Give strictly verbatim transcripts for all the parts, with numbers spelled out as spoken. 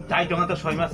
Chai tongo to soi mas.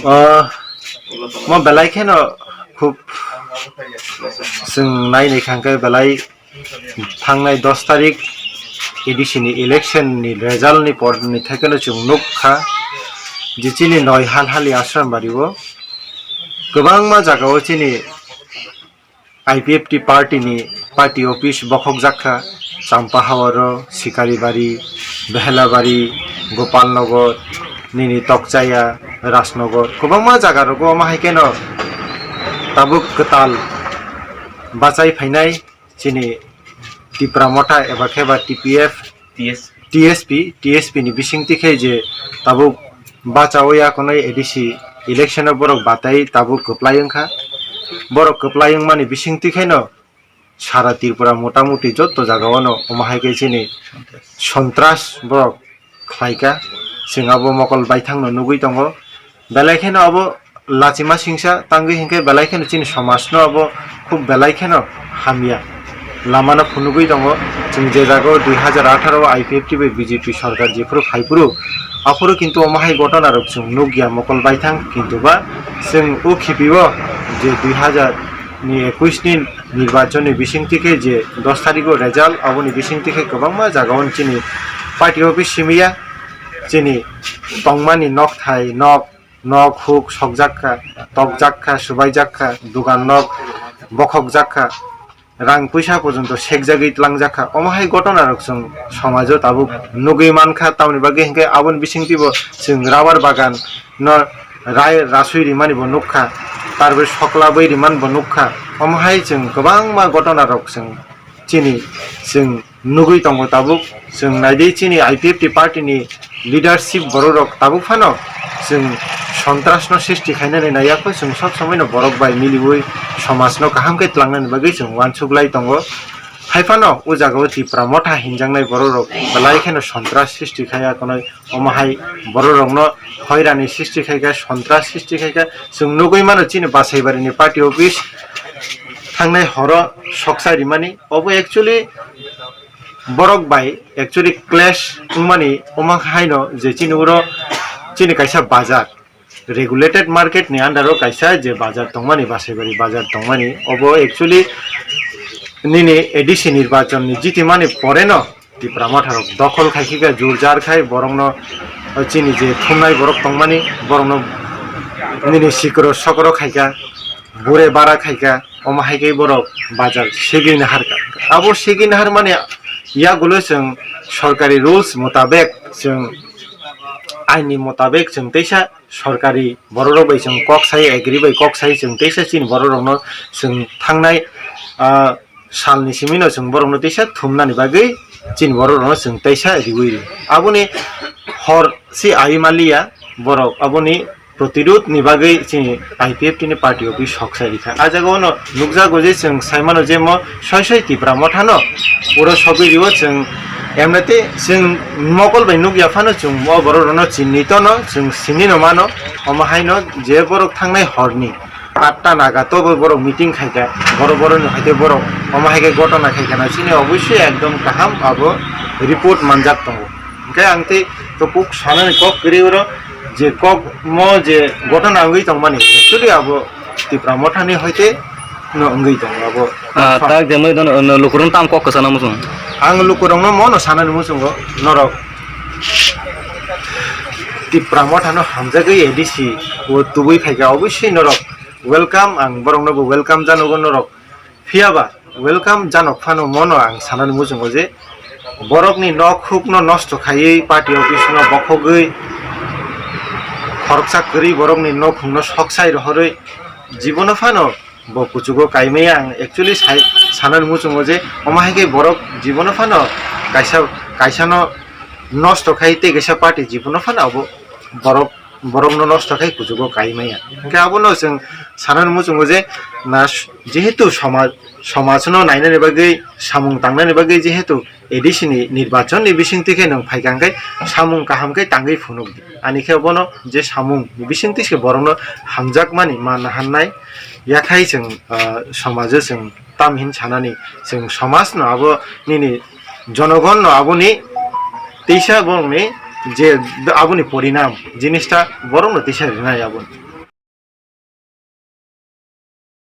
Ah, mo belai kheno khub chwng naini khangkhe belai thangnai dos tarik A D C ni election ni result ni por ni thai kheno chwng nuk kha je chini noi hal hali Ashram Bari o kwbangma jaga o chini I P F T party ni party office bokhok jak kha, Champa Hawaro, Sikaribari, Behelabari, Gopalnagar, nini Tokchaya, Rajnagar, kwbangma jaga rogo omo hai kheno tabuk kwtal bachai phainai chini Tipra Motha eba khe ba T P F, T S P. T S P, T S P ni bisingtwi khe je tabuk bachaui akonoi A D C election o borok batai tabuk kwplai wngkha. Borok kwplai wngmani bisingtwi kheno sara Tripura motamuti joto jaga o no omo hai khe chini sontras borok khlaikha. Chwng abo mokol baithang no nugui tongo. Belai kheno abo lachima singsa tangwi hinkhe belai kheno chini somaj no abo khub belai kheno hamya lama no phunugwi tongo. Chwng je jaga o dui hajar atharo o I P F T bai B J P sorkar jephuru phaiphuru aphuru kintu omo hai gotona rok chwng nukya mokol baithang, kintu ba chwng o khipi o je dui hajar ni ekush ni nirbachon ni bisingtwi khe je dos tarik o result aboni bisingtwi khe kwbangma jaga o chini party office simiya chini tongmani nokthai nok nok huk sokjak kha, tokjak kha, subaijak kha, dugan nok bokhokjak kha, rang puisa porjonto sekjagwi tlangjak kha. Omo hai gotona rok chwng somajo tabuk nugwi man kha, tamoni bagwi hinkhe aboni bisingtwi bo chwng rubber bagan no rai rasui rimani bo nuk kha, tarpore soklabwi rimani bo nuk kha. Omo hai chwng kwbangma gotona rok chwng chini chwng nugwi tongo tabuk. Chwng naidi chini I P F T party ni leadership borok rok tabuk phano chwng sontras no srishti khainani naiya kho, chwng sob somoi no borok bai miliwi somaj no kaham khe tlangnani bagwi chwng uansuk lai tongo. Hai phano o jaga o Tipra Motha hinjaknai borok rok belai kheno sontras srishti khaiya khonoi. Omo hai borok rok no hoirani srishti khaikha, sontras srishti khaikha. Chwng nugwi mano chini Basaibari ni party office thangnai horo soksa rimani. Obo actually borok bai actually clash wngmani omo haino je chini uro chini kaisa bazar, regulated market ni under o kaisa je bazar tongmani, Basaibari bazar tongmani, obo actually nini A D C nirbachon ni jitimani pore no Tipra Motha rok dokhol khaikha, jur jar khai borok no, chini je thumnai borok tongmani borok no nini sikro sokro khaikha, bure bara khaikha, omo hai khe borok bazar segwi naharkha. Abo segwi naharmani yagulo chwng sorkari rules motabek, chwng ain ni motabek chwng teisa sorkari borok rok bai chwng kok sai, agree bai kok sai, chwng teisa chini borok rok no chwng thangnai, ah, sal ni simi no chwng borok no teisa thumnani bagwi chini borok rok no chwng teisa riwi ri. Aboni hor si ai maliya borok, aboni protirodh ni bagwi chini I P F T ni party office sok sai rikha. A jaga ono nukjago je chwng sai mano je mo soi soi Tipra Motha no puro sogwi riwo chwng emnete chwng mokol bai nukya phano chwng o borok rokno chinito no chwng sini no mano. Omo haino je borok thangnai horni atta naga to bo borok meeting khaikha, borok borok ni haite borok omo haike gotona khaikha na chini obviously ekdom kaham abo report manjak tongo. Hingke ang tei topuk sanani kok kwrwi oro je kok mo je gotona wngwi tongmani actually abo Tipra Mothani hoite no wngwi tongo abo. Ah, tak jemai dono, no, lukurung tam kok kwchana muchung. Ang lukurungno mono sanani muchungo norok Tipra Mothano hamjagwi A D C o tubui phaikha, obviously norok welcome, ang borokno bo welcome janogo norok. Phiya ba welcome janok phano mono ang sanani muchungo je borokni nok hukno nosto khaiwi party office no bokhogwi khoroksa kwrwi borokni nok hukno sok sai rohorwi jibono phano bo kuchugo kaimaya ang actually sai sanani muchungo je omo hai khe borok jibono phano kaisa kaisano nosto khai tei kaisa party jibono phano abo borok borokno nosto khai kuchugo kaimaya. Hingke abono chwng sanani muchungo je na jehetu somaj, somajno nainani bagwi, samung tangnani bagwi jehetu A D C ni nirbachon ni bisingtwi khe nwng phaikha hingke samung kaham khe tangwi phunuk di. Ani khe bono je samung ni bisingtwi se borokno hamjakmani man hannai yakhai chwng, ah, somajo chwng tam hin sanani chwng somajno abo nini jonogonno aboni teisa borokni je aboni porinam jinista borokno teisa rinai aboni.